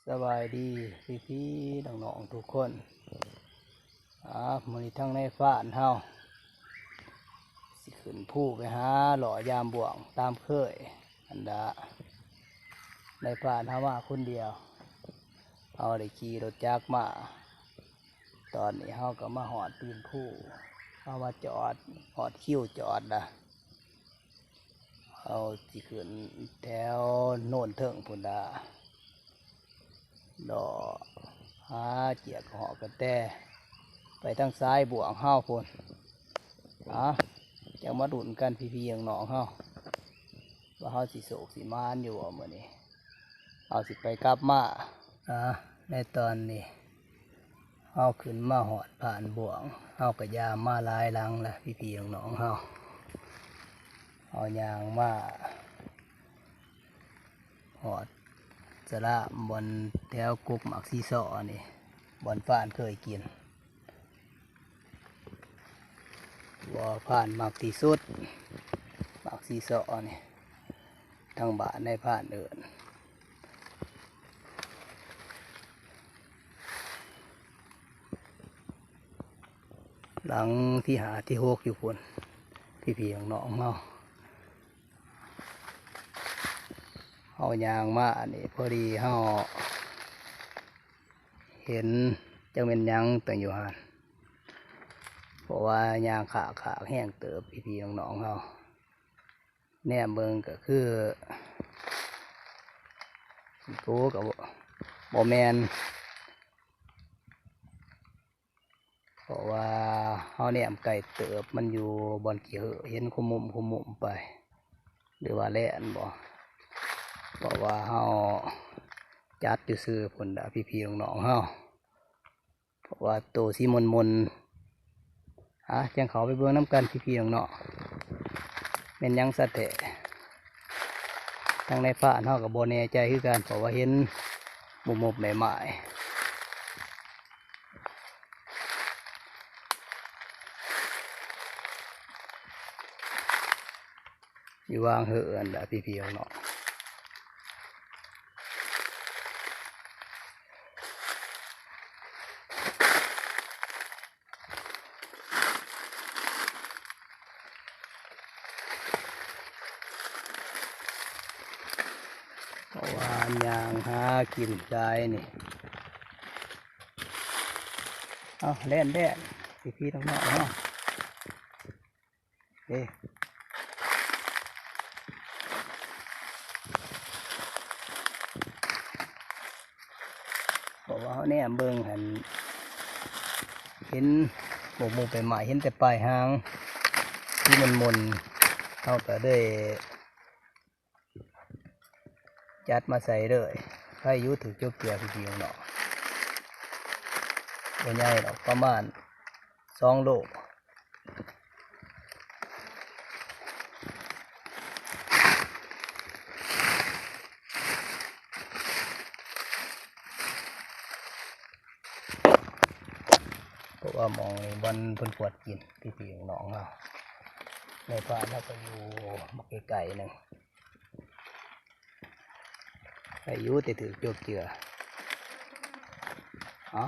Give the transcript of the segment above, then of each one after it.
ສະບາຍດີພີ່ໆນ້ອງໆທຸກຄົນ. ອາ ມື້ນີ້ທາງນາຍພານເຮົາຊິຂຶ້ນພູໄປຫາເລາະຍາມບ່ວງຕາມເຄີຍ. ອັນດາ ນາຍພານເຮົາມາຄົນດຽວ, ເຮົາໄດ້ຂີ່ລົດຈັກມາ. ຕອນນີ້ເຮົາກໍມາຮອດຕີນພູ, ເຮົາມາຈອດ ຮອດຄິວຈອດລະ. ເຮົາຊິຂຶ້ນແຖວໂນນເທິງພຸ້ນລະ, ເລາະຫາຈຽກຫອກກະແຕ ໄປທາງສາຍບ່ວງເຮົາພຸ້ນ. ອາ ຈັ່ງມາລຸ້ນກັນພີ່ໆນ້ອງໆເຮົາ ວ່າເຮົາຊິໂຊກຊິໝານຢູ່ບໍ່ມື້ນີ້. ເຮົາຊິໄປກັບມາ. ອາ ໃນຕອນນີ້ ເຮົາຂຶ້ນມາຮອດຜ່ານບ່ວງ, ເຮົາກໍຢາມມາຫຼາຍຫຼັງລະພີ່ໆນ້ອງໆເຮົາ. ເຮົາຍ່າງມາຮອດສະລາມບ່ອນແຖວກົກໝາກຊີຊໍນີ້, ບ່ອນພານເຄີຍກິນ, ບໍ່ພານມັກທີ່ສຸດ ໝາກຊີຊໍນີ້. ທາງບ້ານນາຍພານເອີ້ນ ຫຼັງທີຫ້າທີຫົກຢູ່ພຸ້ນ ພີ່ໆນ້ອງໆເຮົາ. ເຮົາຍ່າງມາອັນນີ້ ພໍດີເຮົາເຫັນຈັກແມ່ນຫຍັງຕັ້ງຢູ່ຫັ້ນ, ເພາະວ່າຍ່າງຂາກໆແຮງເຕີບ ພີ່ໆນ້ອງໆເຮົາ. ແນມເບິ່ງກໍຄື ໂກກໍບໍ່ ບໍ່ແມ່ນ, ເພາະວ່າເຮົາແນມໄກເຕີບ, ມັນຢູ່ບ່ອນຂີ້ເຫີ ເຫັນຂະມຸມຂະມຸມໄປ ຫຼືວ່າແລ່ນບໍ? ເພາະວ່າເຮົາຈັດຢູ່ຊື່ພຸ້ນລະ ພີ່ໆນ້ອງໆເຮົາ. ເພາະວ່າໂຕສີມົນໆ. ອາ ຈັ່ງເຂົ້າໄປເບິ່ງນຳກັນ ພີ່ໆນ້ອງໆ ແມ່ນຫຍັງຊະແທ້. ທາງນາຍພານເຮົາກໍບໍ່ແນ່ໃຈຄືກັນ ເພາະວ່າເຫັນມຸບໆໄມ້ໆຢູ່ຫວ່າງເຫີຫັ້ນລະ ພີ່ໆນ້ອງໆ. ເພາະວ່າຍ່າງຫາກິນກາຍນີ້. ເອົາ ແລ່ນໆ ພີ່ໆນ້ອງໆເນາະ. ເດ້ ເພາະວ່າເຮົາແນມເບິ່ງຫັ້ນ ເຫັນໝູ່ໆໄປໝາຍ ເຫັນແຕ່ປາຍຫາງທີ່ມັນມົນ ເຮົາກໍເລີຍຈັດມາໃສ່ເລີຍ. ໄດ້ຢູ່ ຖືກຈົບເຈື່ອ ພີ່ໆນ້ອງໆ ບໍ່ໃຫຍ່ດອກ ປະມານສອງໂລ. ເພາະວ່າໝ່ອງນີ້ບ່ອນເພິ່ນກວດກິນ ພີ່ໆນ້ອງໆເຮົາ ໃນປ່າເຮົາກໍຢູ່ບັກໄກໆໜຶ່ງ. ໄດ້ຢູ່ ແຕ່ຖືກຈົບເຈື່ອ. ເອົາ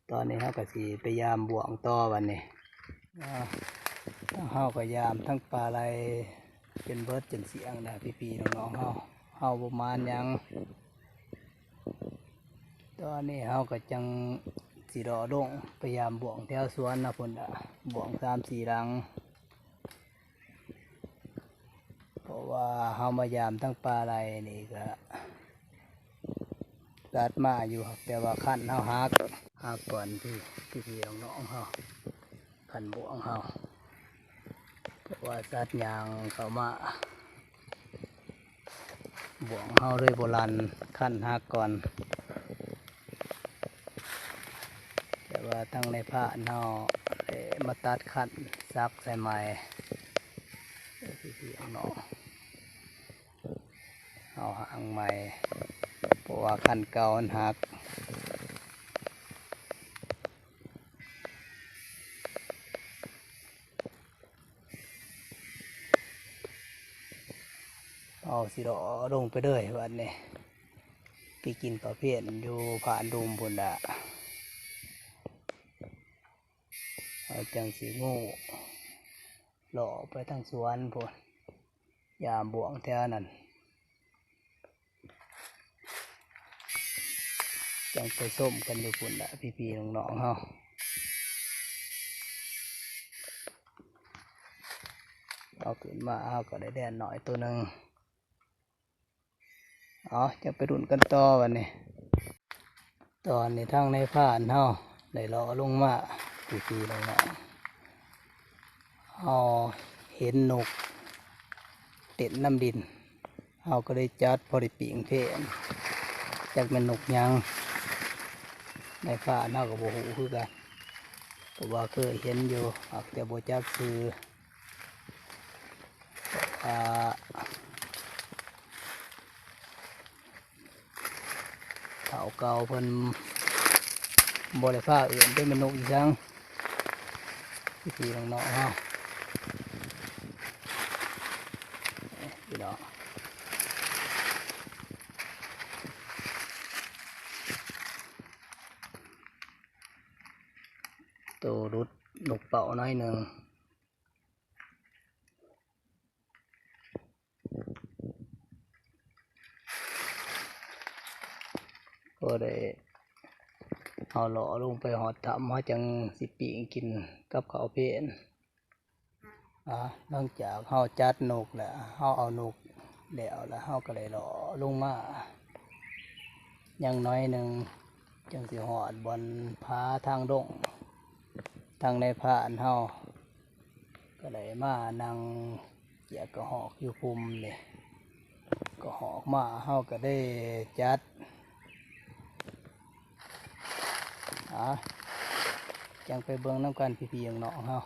ຕອນນີ້ເຮົາກໍຊິໄປຢາມບ່ວງຕໍ່ບັດນີ້. ເຮົາກໍຢາມທັງປາໄຫຼຈົນເບິດຈົນສ່ຽງແລ້ວ ພີ່ໆນ້ອງໆເຮົາ. ເຮົາບໍ່ມານຫຍັງ. ຕອນນີ້ເຮົາກໍຈັ່ງຊິເລາະລົງໄປຢາມບ່ວງແຖວສວນນະພຸ້ນລະ ບ່ວງສາມສີ່ຫຼັງ. ເພາະວ່າເຮົາມາຢາມທັງປ່າໄຫຼນີ້ກະ ສັດມາຢູ່ ແຕ່ວ່າຄັນເຮົາຫັກ ຫັກກ່ອນ ພີ່ໆນ້ອງໆເຮົາ ຄັນບ່ວງເຮົາ ເພາະວ່າສັດຍ່າງເຂົ້າມາ ບ່ວງເຮົາເລີຍບໍ່ລັ່ນ ຄັນຫັກກ່ອນ. ແຕ່ວ່າທາງນາຍພານເຮົາໄດ້ມາຕັດຄັນສັກໃສ່ໃໝ່ ເອີ ພີ່ໆນ້ອງໆ ເຮົາຫາງໃໝ່ ເພາະວ່າຄັນເກົ່າມັນຫັກ. ເຮົາຊິເລາະລົງໄປເລີຍບັດນີ້. ໄປກິນເຂົ້າພຽນຢູ່ຜາດຸ່ມພຸ້ນລະ ເຮົາຈັ່ງຊິໂງ່ເລາະໄປທາງສວນພຸ້ນ ຢາມບ່ວງແຖວນັ້ນ ຈັ່ງໄປຊົມກັນຢູ່ພຸ້ນລະ ພີ່ໆນ້ອງໆເຮົາ. ເຮົາຂຶ້ນມາ ເຮົາກໍໄດ້ແດນນ້ອຍໂຕໜຶ່ງ. ເອົາ ຈັ່ງໄປລຸ້ນກັນຕໍ່ບັດນີ້. ຕອນນີ້ທາງນາຍພານເຮົາໄດ້ເລາະລົງມາ ພີ່ໆນ້ອງໆ ເຮົາເຫັນນົກເຕັ້ນນຳດິນ ເຮົາກໍເລີຍຈັດພໍໄດ້ປີ້ງເພນ ຈັກແມ່ນນົກຫຍັງ ນາຍພານເຮົາກໍບໍ່ຮູ້ຄືກັນ ເພາະວ່າເຄີຍເຫັນຢູ່ ຫາກແຕ່ບໍ່ຈັກຊື່. ອ່າ ເຖົ້າເກົ່າເພິ່ນບໍ່ໄດ້ພາເອີ້ນ ເປັນແມ່ນົກອີ່ຫຍັງ ພີ່ໆນ້ອງໆເຮົາ ພີ່ນ້ອງ ໂຕຫຼຸດນົກເປົ້າໜ້ອຍໜຶ່ງ. ພໍໄດ້ເຮົາເລາະລົງໄປຮອດຖ້ຳ ເຮົາຈັ່ງຊິປີ້ງກິນກັບເຂົ້າເພນ. ອາ ຫຼັງຈາກເຮົາຈັດນົກແລ້ວ ເຮົາເອົານົກແລ້ວ ແລ້ວເຮົາກໍໄດ້ເລາະລົງມາ ຍັງໜ້ອຍໜຶ່ງ ຈຶ່ງຊິຮອດບ່ອນຜາທາງລົງ. ທາງນາຍພານເຮົາ ກໍໄດ້ມານັ່ງເຈຍກະຮອກຢູ່ພຸ່ມນີ້ ກະຮອກມາ ເຮົາກໍໄດ້ຈັດ ອາ ຈັ່ງໄປເບິ່ງນຳກັນ ພີ່ໆນ້ອງໆເຮົາ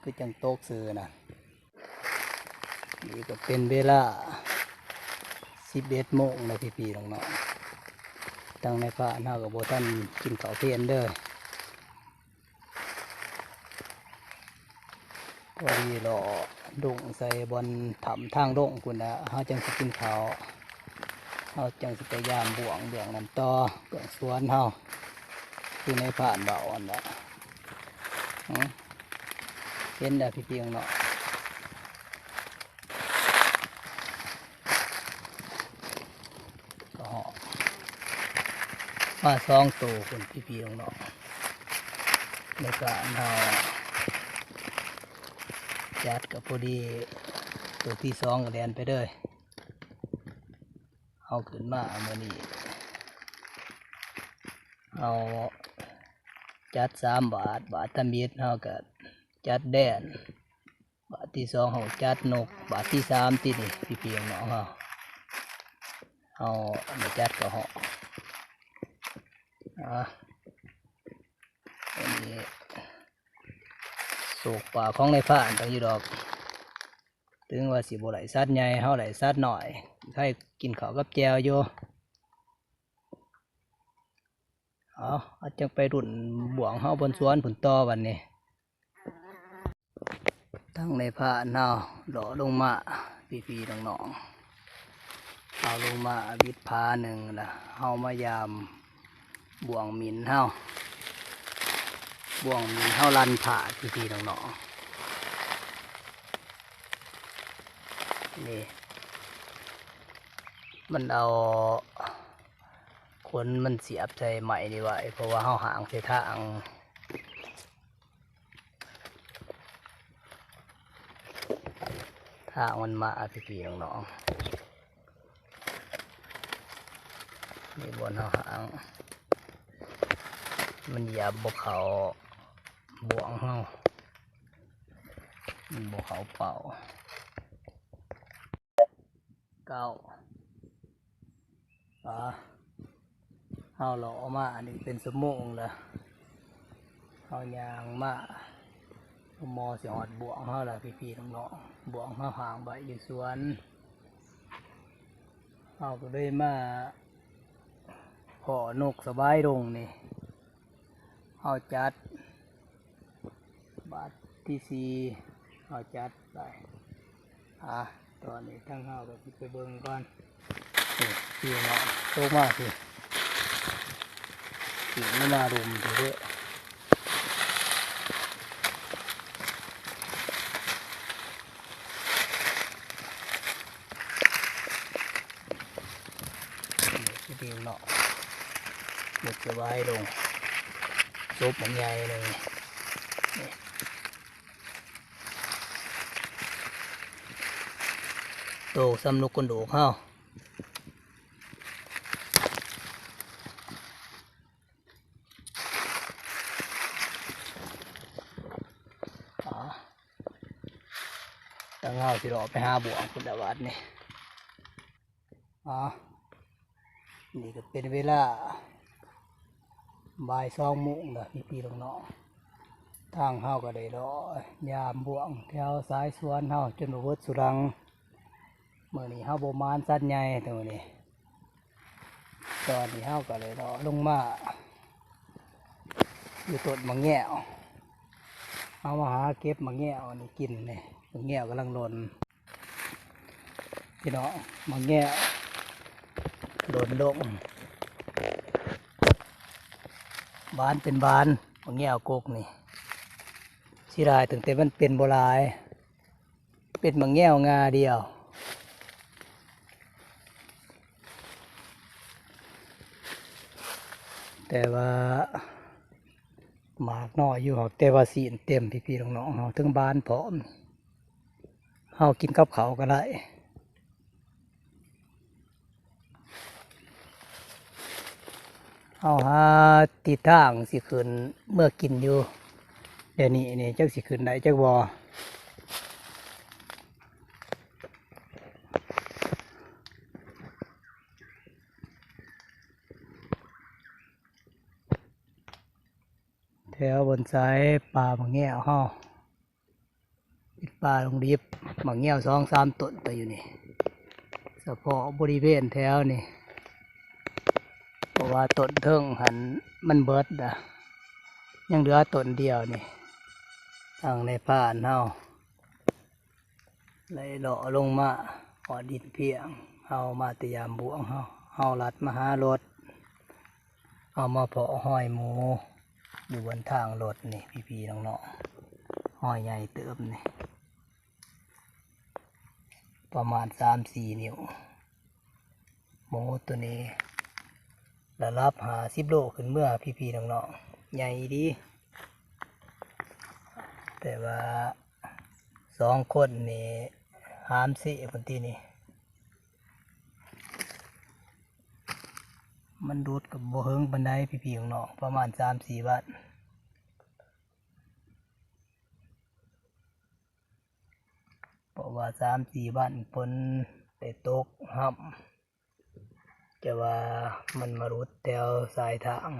ຄືຈັ່ງຕົກຊື່ນະ. ນີ້ກໍເປັນເວລາສິບເອັດໂມງແລ້ວ ພີ່ໆນ້ອງໆ ທາງນາຍພານເຮົາກໍບໍ່ທັນກິນເຂົ້າເພນເດີ້. ພໍດີເລາະລົງໃສ່ບ່ອນຖ້ຳທາງລົງພຸ້ນນະ ເຮົາຈັ່ງຊິກິນເຂົ້າ ເຮົາຈັ່ງຊິໄປຢາມບ່ວງເບື້ອງນັ້ນຕໍ່ ເບື້ອງສວນເຮົາ ຄືນາຍພານເວົ້າຫັ້ນລະ. ເຫັນແລ້ວພີ່ໆນ້ອງໆ ກໍເຮົາະມາສອງໂຕພຸ້ນ ພີ່ໆນ້ອງໆ ໃນການເຮົາຈັດກໍພໍດີ ໂຕທີສອງກໍແລ່ນໄປເລີຍ. ເຮົາຂຶ້ນມາມື້ນີ້ ເຮົາຈັດສາມບາດ ບາດທຳອິດເຮົາກໍຈັດແດນ ບາດທີສອງເຮົາຈັດນົກ ບາດທີສາມຕິນີ້ ພີ່ໆນ້ອງໆເຮົາ ເຮົາມາຈັດກະເຮາະ ອາ ອັນນີ້ໂຊກປາຂອງນາຍພານຕ້ອງຢູ່ດອກ ເຖິງວ່າຊິບໍ່ໄດ້ສັດໃຫຍ່ ເຮົາໄດ້ສັດນ້ອຍ ໃຫ້ກິນເຂົ້າກັບແຈ່ວຢູ່. ເອົາ ເຮົາຈັ່ງໄປລຸ້ນບ່ວງເຮົາບ່ອນສວນພຸ້ນຕໍ່ບັດນີ້. ທາງນາຍພານເຮົາເລາະລົງມາ ພີ່ໆນ້ອງໆ ເຮົາລົງມາວິດຜາໜຶ່ງລະ ເຮົາມາຢາມບ່ວງໝິນເຮົາ ບ່ວງໝິນເຮົາລັນຜາ ພີ່ໆນ້ອງໆ ນີ້ ມັນເອົາ ຂົນມັນສຽບໃສ່ໄມ້ນີ້ໄວ້ ເພາະວ່າເຮົາຫາງໃສ່ທາງ ທາງມັນມາ ພີ່ໆນ້ອງໆ ນີ້ບ່ອນເຮົາຫາງ ມັນຢາບບໍ່ເຂົ້າບ່ວງເຮົາ ມັນບໍ່ເຂົ້າເປົ້າ. ເກົ້າ ອາ ເຮົາເລາະອອກມານີ້ເປັນຊົ່ວໂມງລະ ເຮົາຍ່າງມາ ໝໍຊິຮອດບ່ວງເຮົາລະ ພີ່ໆນ້ອງໆ ບ່ວງເຮົາຫາງໄວ້ຢູ່ສວນ ເຮົາກໍເລີຍມາພໍ້ນົກສະບາຍດົງນີ້ ເຮົາຈັດ ບາດທີສີ່ ເຮົາຈັດໄປ ອາ ຕອນນີ້ທາງເຮົາກໍຊິໄປເບິ່ງກ່ອນ ນີ້ ພີ່ນ້ອງ ຕົກມາພີ້ ມັນມາລົມເດ້. ນີ້ເນາະ ເຮັດສະບາຍລົງ ຈົບບັກໃຫຍ່ໜຶ່ງ ນີ້ ໂຕສ່ຳນົກກົນໂດກເຮົາ. ອ່າ ທາງເຮົາຊິເລາະໄປຫາບວງພຸ້ນລະບາດນີ້. ອ່າ ນີ້ກໍເປັນເວລາບ່າຍສອງໂມງລະ ພີ່ໆນ້ອງໆ ທາງເຮົາກໍໄດ້ເລາະຢາມບວງແຖວຊາຍສວນເຮົາຈົນບໍ່ເບິດສຸລັງ. ມື້ນີ້ເຮົາບໍ່ໝານສັດໃຫຍ່ໂຕນີ້. ຕອນນີ້ເຮົາກໍໄດ້ເລາະລົງມາຢູ່ຕົ້ນໝາກແງວ ເຮົາມາຫາເກັບໝາກແງວນີ້ກິນນີ້ ໝາກແງວກຳລັງຫຼົ່ນ ພີ່ນ້ອງ. ໝາກແງວຫຼົ່ນລົງ ບານເປັນບານ ໝາກແງວກົກນີ້ ເສຍດາຍຕັ້ງແຕ່ມັນເປັນບໍ່ຫຼາຍ. ເປັນໝາກແງວງ່າດຽວ ແຕ່ວ່າໝາກນ້ອຍຢູ່ ແຕ່ວ່າຊີ້ນເຕັມ ພີ່ໆນ້ອງໆເຮົາ ເຖິງບານພ້ອມ ເຮົາກິນກັບເຂົ້າກໍໄດ້. ເຮົາຫາທິດທາງຊິຂຶ້ນເມືອກິນຢູ່ ດຽວນີ້ນີ້ ຈັກຊິຂຶ້ນໄດ້ຈັກບໍ່. ແຖວບົນຊາຍປ່າໝາກແງວເຮົາ ເປັນປ່າດົງດິບ ໝາກແງວສອງສາມຕົ້ນໄປຢູ່ນີ້ ສະເພາະບໍລິເວນແຖວນີ້ ເພາະວ່າຕົ້ນເທິງຫັ້ນມັນເບິດລະ ຍັງເຫຼືອຕົ້ນດຽວນີ້. ທາງນາຍພານເຮົາໄລ່ເລາະລົງມາຮອດດິນພຽງ ເຮົາມາແຕ່ຢາມບວງ ເຮົາ ເຮົາລັດມາຫາລົດ ເຮົາມາເພາະຮອຍໝູ ຢູ່ບົນທາງລົດນີ້ ພີ່ໆນ້ອງໆ ຮອຍໃຫຍ່ເຕີບນີ້ ປະມານສາມສີ່ນິ້ວ. ໝູໂຕນີ້ລະດັບຫ້າສິບໂລຂຶ້ນເມືອ ພີ່ໆນ້ອງໆ ໃຫຍ່ດີ ແຕ່ວ່າສອງຄົນນີ້ຫາມເຊພຸ້ນຕິນີ້. ມັນດູດກໍບໍ່ເຫິງປານໃດ ພີ່ໆນ້ອງໆ ປະມານສາມສີ່ວັນ ເພາະວ່າສາມສີ່ວັນຝົນໄດ້ຕົກຮ່ຳ ຈະວ່າມັນມາຫຼຸດແຖວສາຍທາງ.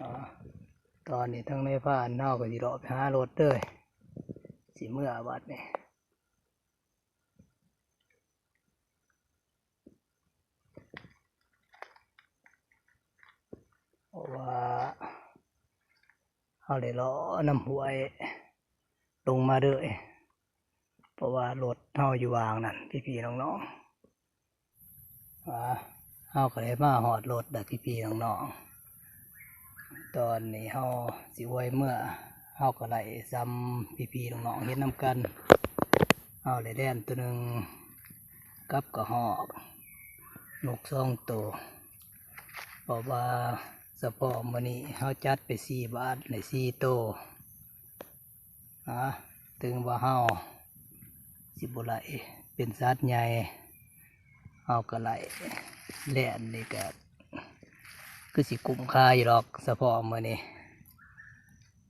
ອາ ຕອນນີ້ທາງນາຍພານເຮົາກໍຊິເລາະໄປຫາລົດເດີ ຊິເມືອບັດນີ້. ເພາະວ່າເຮົາໄດ້ເລາະນຳຫ້ວຍລົງມາເລີຍ ເພາະວ່າລົດເຮົາຢູ່ຫວ່າງນັ້ນ ພີ່ໆນ້ອງໆ. ອາ ເຮົາກໍໄດ້ມາຮອດລົດແລ້ວ ພີ່ໆນ້ອງໆ. ຕອນນີ້ເຮົາຊິອວຍເມືອ ເຮົາກໍໄດ້ສ່ຳພີ່ໆນ້ອງໆເຫັນນຳກັນ. ເຮົາໄດ້ແລນໂຕໜຶ່ງກັບກະຮອກ ນົກສອງໂຕ ເພາະວ່າສະເພາະມື້ນີ້ເຮົາຈັດໄປສີ່ບາດ ໄດ້ສີ່ໂຕ. ອາ ເຖິງວ່າເຮົາຊິບໍ່ໄດ້ເປັນສັດໃຫຍ່ ເຮົາກໍໄລ່ແລ່ນນີ້ກໍຄືຊິກຸ້ມຄ່າຢູ່ດອກ ສະເພາະມື້ນີ້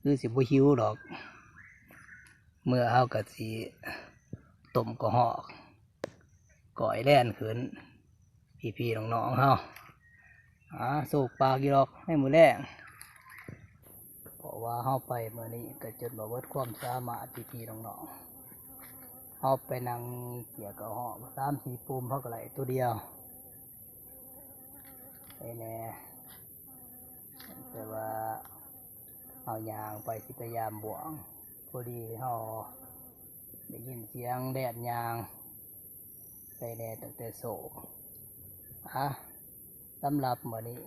ຄືຊິບໍ່ຫິວດອກ. ເມືອເຮົາກໍຊິຕົ້ມກະຮອກ ກ້ອຍແລ່ນຂຶ້ນ ພີ່ໆນ້ອງໆເຮົາ ອາ ໂຊກປາກຢູ່ດອກໃນມື້ແລງ ເພາະວ່າເຮົາໄປມື້ນີ້ກໍຈົນວ່າເບິດຄວາມສາມາດ ພີ່ໆນ້ອງໆ. ເຮົາໄປນັ່ງເກຍກະຮອກສາມສີ່ປຸ່ມ ເຮົາກໍໄດ້ໂຕດຽວໄດ້ແດ່ ແຕ່ວ່າ ເຮົາຍ່າງໄປຊິໄປຢາມບ່ວງ ພໍດີເຮົາໄດ້ຍິນສຽງແດດຍ່າງໄປແດ່ຕັ້ງແຕ່ໂຊ. ອາ ສຳລັບມື້ນີ້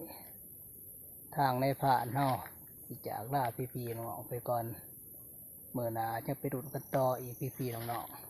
ທາງນາຍພານເຮົາຊິຈາກລາພີ່ໆນ້ອງໆໄປກ່ອນ. ມື້ໜ້າຈະໄປລຸ້ນກັນຕໍ່ອີກພີ່ໆນ້ອງໆ.